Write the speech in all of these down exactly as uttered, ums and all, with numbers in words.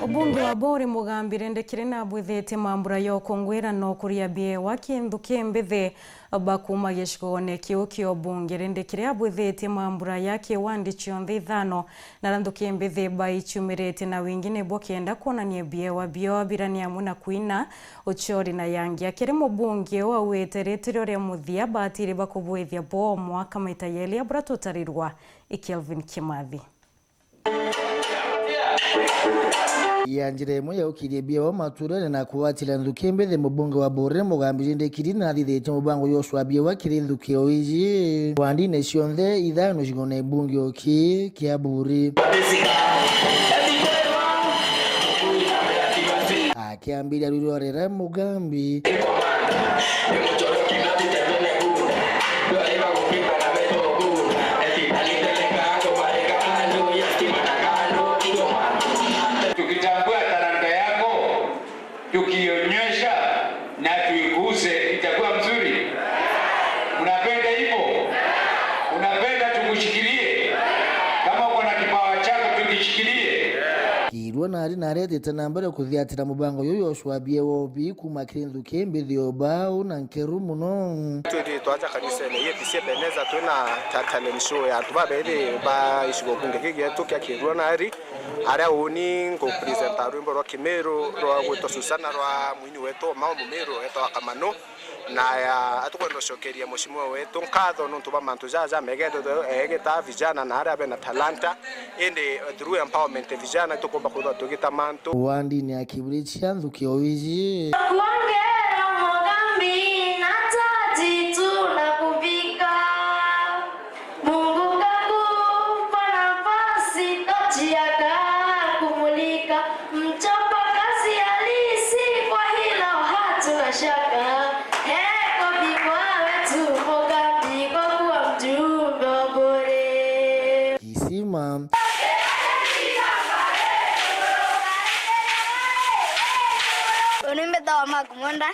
Mbunge wa Buri Mugambi Rindikiri nabwithitie mambura ya ukungwira na ukuria biewa kinthu kimbithi ba kuuma gicigone kiu kia ubunge. Rindikiri abwithitie mambura ya kiwandi cionthe ithano na randu kimbithi ba ichiumiritie na wingi nibo kenda kwonania biewa bio birani amwe na kwina, uchori na yangi. Akiri mubunge uu augite ritirio ria muthia batiri bakubwithia bo mwaka maita yeli abura tutarirwa i Kelvin Kimathi. Ya njira imwe ya ukiria biewa maturene na kugwatira nthuki mbithi, mubunge wa Buri Mugambi Rindikiri nathithitie mubango ya ucwa biewa kiri nthuki o iji wandine cionthe ithano cigone mbunge o ki kia Buri. Akiambiria rwirorera Mugambi Tukitambua talanta yako, tukionyesha na tuikuze, itakuwa mzuri. Unapenda hivyo? Unapenda tukushikilie? Kama uko na kipawa chako, tukishikilie. Kirua nari naretete na mbere kuthiatira mubango uyu ya ucwa biewa o bi kuuma kiri nthuki mbithi o bau na nkeru muno. Twi twaja kanisene ya A P C Ebenezer, twina ta-, talent show ya antu babeeri ba gicigo bunge giki gietu kia Kirua nari, aria uni ngupresenta rwimbo rwa Kimiru rwa gwitwa Susana rwa mwini wetu Mao Mumiru wetagwa Kamano. Na, ah, atukwenda gucokeria mucimwe wetu nkatho nontu bwa mantu jaja mega egetaa vijana na aria bena talanta, indi through empowerment vijana itukumba kwithirwa tugita mantu. Wandini ya Kiburi cia nthuki o iji. Kuongera Mugambi na taji tunakuvika. Mungu kakupa nafasi, tochi yakakumulika. Mchapa kazi halisi, kwa hilo hatuna shaka. Heko bingwa wetu Mugambi kwa kuwa mjumbe wa Buri. Kisima. Uni mbetawa Mark Monda.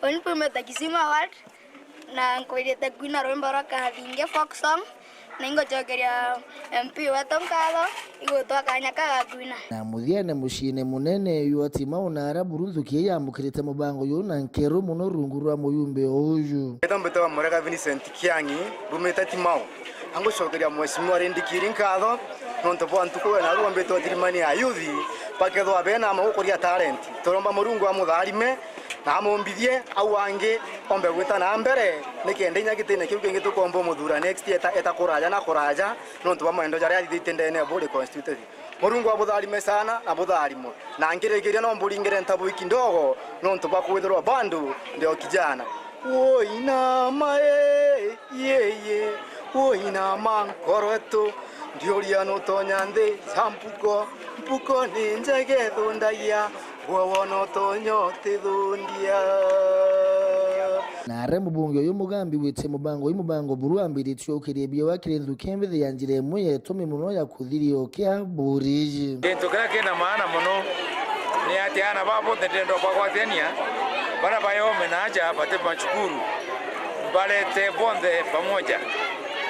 Uni pumeta Kisima Ward. Na nkwirite kwina rwimbo rwa Kathinge folk song, na ingucokeria M P wetu nkatho igutwa kanya ka gakwina. Na muthiene muciine munene jwa Timau na aria buru nthuki ii yamukirite mubango juu na nkeru muno rungu rwa muyumbe o uju. Mbeta mbetawa Murega Vincent Kiang'i, mbumite Timau. Angucokeria Mheshimiwa Rindikiri nkatho nontu bwa ntuku we naru ombite o thirimani ya youth, bakethwa bena ama gukuria talent. Turomba Murungu amutharime, na amumbithie au angi ombe gwita na mbere, nikenda inya gitine kiu kingi tukomba umuthura next eta, eta kuraja na kuraja, nontu bwa maendo jaria athithitie ndene ya Buri constituency. Murungu abutharime sana na butharimwe. Na ngirigiria no mburingire ntabu ikindogo, nontu bwa kwithirwa bado ndi o kijana. Woinama, ee, yeye, woinama nkoro etu, ndiuria nutonya nthi ya mpuko, mpuko ni njega ithundagia, gwe wona utonya utithundia. Na aria mubunge uyu Mugambi witie mubango uyu mubango buru ambiritie ukirie biewa kiri nthuki mbithi ya njira imwe ya itumi muno ya kuthiria ukia Buri iji. Gintu kiria kina maana muno ni ati aana baa bonthe ndenda kubagwatania, baria bayome na aja bati macukuru, mbarete bonthe pamoja.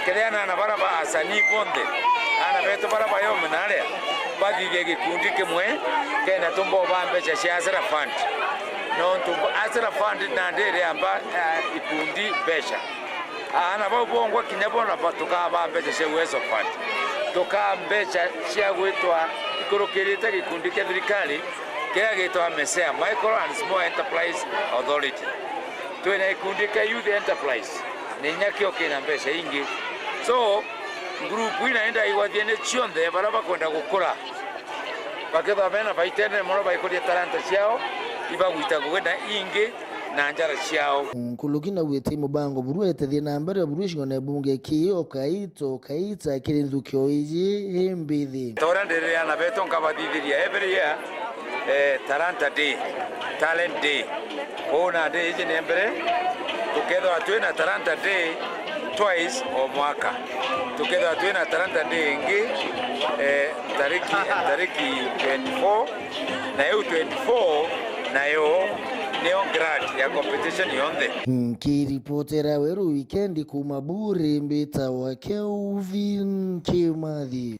Kethira ni aana baria ba asanii bonthe, aana betu baria bayome na aria, bathithie gikundi kimwe, kenda tumba ubaa mbeca cia Hustler Fund. Nontu Hustler Fund nandi iriamba, eh, ikundi mbeca. Aana bau bongwa kinya bona ba-, tukabaa mbeca cia Uwezo Fund. Tukaa mbeca cia gwitwa ikurukirite gikundi kia thirikari kiria gitwa MESEA, Micro and Small Enterprise Authority. Twina gikundi kia Youth Enterprise, ni inya kio kina mbeca ingi. So, group ii na indaigwathie ni cionthe baria bakwenda gukura. Bakethwa bena baita inene mono baikuria talanta ciao, ibagwita ngugi na ingi na njara ciao. Nkuruki na gwita mubango buru etethie na mbere buru icigone bunge kii o kaito kaita kiri nthuki o iji imbithi. Ta uria ndiriria aana betu nkabathithiria every year, eh, Talanta Day, Talent Day. Kwou nandi iji ni mbere, tukethirwa twina Talanta Day twice o mwaka. Tukethirwa twina Talanta Day ingi, eh, tariki, tariki twenty-four, na iu twenty-four nayo niyo grad ya competition yonthe. Nkiripotera Weru Wikendi kuuma Buri, mbitawa Kelvin Kimathi.